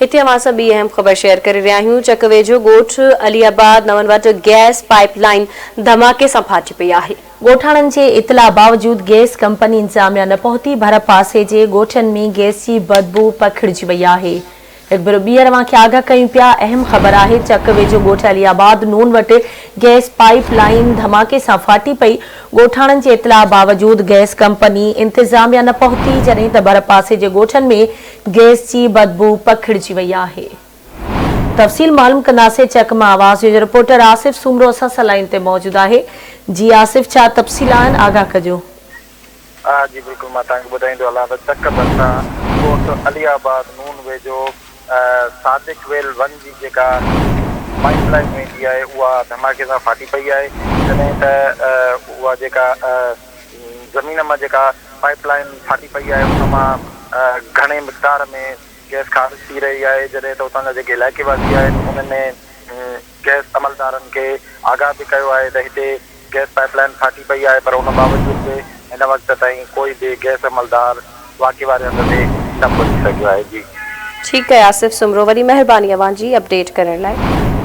هتي اوهان سان ٻي اهم خبر شيئر ڪري رهيا آهيون، چڪ ويجهو ڳوٺ علي آباد نون وٽ گئس پائيپ لائين ڌماڪي سان ڦاٽي پئي آهي. ڳوٺاڻن جي اطلاع باوجود گئس ڪمپني انتظاميا نه پهتي، ڀر پاسي جي ڳوٺن ۾ گئس جي بدبوء پکڙجي وئي آهي. هڪ ڀيرو ٻيهر اوهان کي آگاهه ڪيون پيا، اهم خبر آهي چڪ ويجهو ڳوٺ علي آباد نون وٽ گئس پائيپ لائين ڌماڪي سان ڦاٽي پئي، ڳوٺاڻن جي اطلاع باوجود گئس ڪمپني انتظاميا نه پهتي، جڏهن ته ڀر پاسي جي ڳوٺن ۾ گئس جي بدبوء پکڙجي وئي آهي. تفصيل معلوم ڪنداسين چڪ مان آواز جو رپورٽر آصف سومرو اسان سان لائين تي موجود آهي، جي آصف ڇا تفصيل آهن آگاهه ڪجو. ها جي بلڪل مان توهان کي ٻڌائيندو هلان ته چڪ ڀرسان ڳوٺ علي آباد نون ويجهو صادق ويل ون جي جيڪا پائيپ لائين ويندي آهي اها ڌماڪي سان ڦاٽي پئي آهي جڏهن ته اها جيڪا زمين مان جيڪا پائيپ لائين ڦاٽي پئي آهي ان مان گهڻي مقدار ۾ گئس خارج ٿي رهي آهي جڏهن ته اتان جا جيڪي علائقي واسي آهن انهن گئس عملدارن کي آگاهه به ڪيو آهي ته هتي گئس پائيپ لائين ڦاٽي پئي آهي پر ان باوجود به هن وقت تائين ڪوئي به گئس عملدار واقعي واري هنڌ تي نه پهچي سگهيو آهي جي. ٺيڪ آهي آصف سومرو وڏي مهرباني اوهان جي اپڊيٽ ڪرڻ لاء.